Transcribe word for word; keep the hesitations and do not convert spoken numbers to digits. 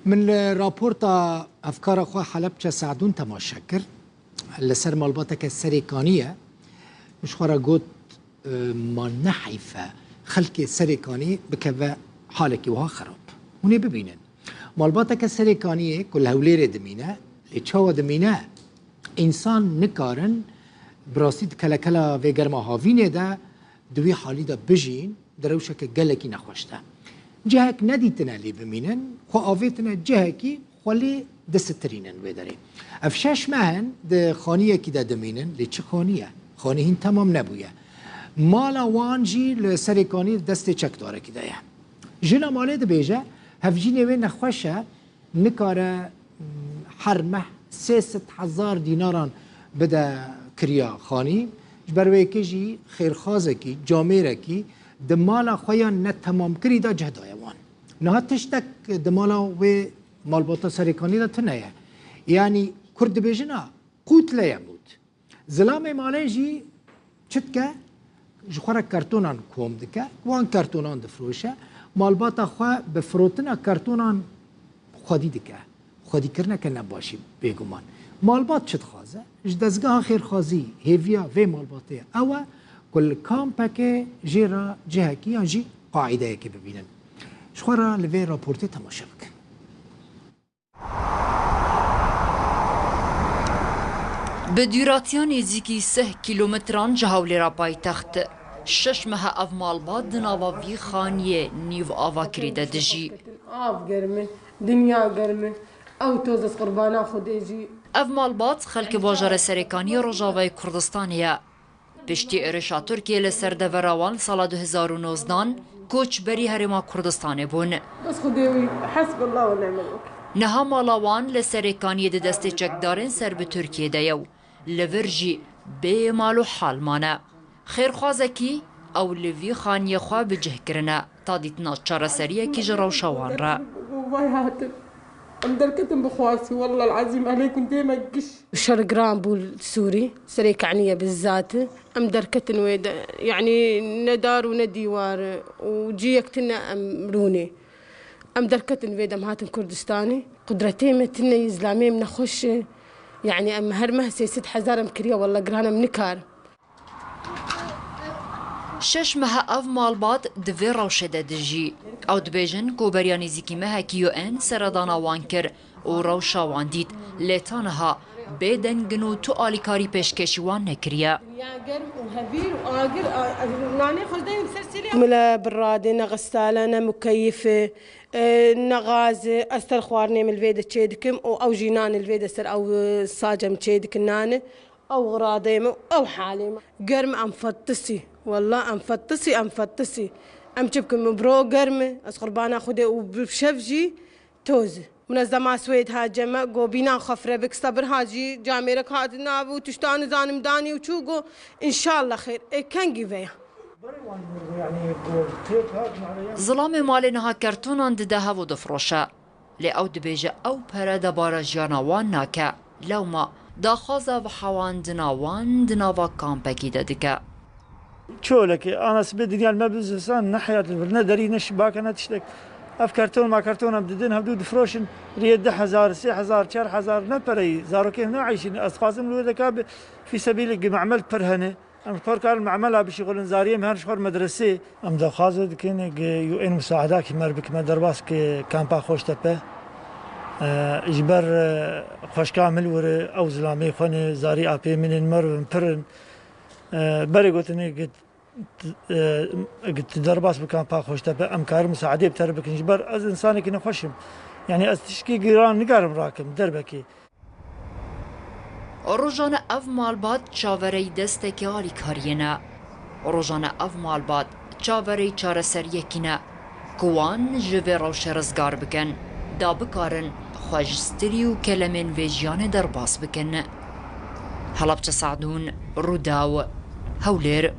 Min li raporta hevkara xwe Helebçe Se'dûn temaşe kir. Li ser malbateke Serêkanî ye. Min ji xwe re got, e, ma ne heyf e xelkê Serêkanî bikeve halekî wiha xerab. Hûn ê bibînin. Malbateke Serêkaniyê ku li Hewlêrê dimîne, lê çawa dimîne? Însan nikarin bi rastî di kelekela vê germa havînê de di wî halî de bijîn, di rewşeke gelekî nexweş de. Cihek nedîtine lê bimînin, xwe avêtine cihekî xwe lê disitirînin wê derê. Ev şeş meh in di xaniyekî de dimînin, lê çi xanî ye? Xanî hîn temam nebûye. Mala wan jî li Serêkanî destê çekdarekî de ye. Jina malê dibêje, hevjînê wê nexweş e, nikare, mm, her meh sê sed hezar dînaran bide kiriya xanî. Ji ber wê yekê jî xêrxazekî, camêrekî di mala xwe ya netemamkirî de cih daye wan. Niha tiştek di mala wê malbata Serêkanî de tune ye. Yanî Kurd dibêjin a, "Qût le yemût." Zilamê malê jî çi dike? Ji xwe re kartonan kom dike, wan kartonan difiroşe, malbata xwe bi firotina kartonan xwedî dike. Xwedîkirineke ne başî bêguman. Malbat çi dixwaze? Ji dezgeha xêrxwazî hêviya vê malbatê ew e ku li kampekê jê re cihekî yan jî qaîdeyekê bibînin. Ji xwe re li vê raportê temaşe bikin. Bi dûratiya nêzîkî sih kîlometran ji Hewlêra paytext, şeş meh e ev malbat di nava vî xaniyê nîv avakirî de dijî. Av germ e, dinya germ e. Ew toz ez qurbana Xwedê jî. Ev malbat xelkê bajarê Serêkaniyê Rojavayê Kurdistanê ye. Piştî êrişa Tirkiyê li ser devera wan sala du hezar û nozdan, koçberî Herêma Kurdistanê bûn. Bes Xwedê wî, Hesbullah ve ni'mel wekîl. Niha mala wan li Serêkaniyê di destê çekdarên ser bi Tirkiyê de ye û li vir jî bê mal û hal mane. Xêrxwazekî ew li vî xaniyê xwe bi cih kirine ta dîtina çareseriyekî ji rewşa wan re. Vay hatin. Em derketin bi xwasî, wallah el-azîm, aleykum dê me giş. Şer giran bû li Sûrî, Serêkaniyê bizzat. Em derketin wê de, yanî ne dar û ne dîwar û ciyek tune em rûnê. Em derketin wê de, em hatin Kurdistanê. Qudretê me tune ye, zilamê em nexweş e. Yanî em her meh sê sed hezar em kiriye, wallah giran em nikar. Şeş meh e ev malbat di vê rewşê de dijî. Ew dibêjin ku beriya nêzîkî mehekî U N seredana wan kir û rewşa wan dît, lê ta niha bê deng in û tu alîkarî pêşkêşî wan nekiriye. Dinya germ û hevîr û agir, a, a, nanê xwe dayim ser serê. Mile bi radê ne xistale, ne mukeyif e, e, ne gaz e, ez ter xwarinê min li vê de çê dikim û ew jî nanê li vê de ser ew, e, sac em çê dikin nanê. Ew xiradê me, ew halê me. Germ em fetisî. Wallah em fetisî, em fetisî. Em çi bikin? Min biro germ e. Ez qurbana Xwedê û bi şev jî toz e. Munezzema Swêd ha ceme, go bînan xwe fire bik, sebir ha jî camêrek hat nav û tişta nizanim danî û çû go, înşallah xêr. Ê kengî veya. Zilamê malê niha kertonan dide hev û difiroşe. Lê ew dibêje ew pere debara jiyana wan nake. Lewma daxwaza vihewandina wan di nava kampekî de dike. Çolekê, ana sibê dinya li me bizisan, ne heyat li vir, ne derî, ne şibake, ne tiştek. Ev karton ma karton em didin, hevdû difiroşin, riyê du hezar, sê hezar, çar hezar, ne pereyî, zarokê ne eyşîn. Ez dixwazim li wê deka bi fî sebîlê gi memel pir hene. Em ji xwe karin memela bişixulin, zariyê me her ji xwe medresê. Em daxwaze dikin gi U N musaedakî me bikime derbas ki kampa Xoştepe. E, ji ber, e, xweşka min li wir e, ew zilamê xwe ne, zarî apê min in, merivin pir in. E, berê gotinê gi, e, gi tu derbas bi kampa Xoştepe, em karin musaedê bi te re bikin. Ji ber ez insanekî nexweş im. Yanî ez tişkî giran nikarim rakim derbekê. Rojane ev malbat çavereyî destekê alîkariyê ne. Rojane ev malbat çavereyî çareseriyekî ne ku wan ji vê rewşê rizgar bikin, da bikarin xwe ji stilî û kelemên vê jiyanê derbas bikin. Helebçe Sadûn, Rûdaw, Hewlêr.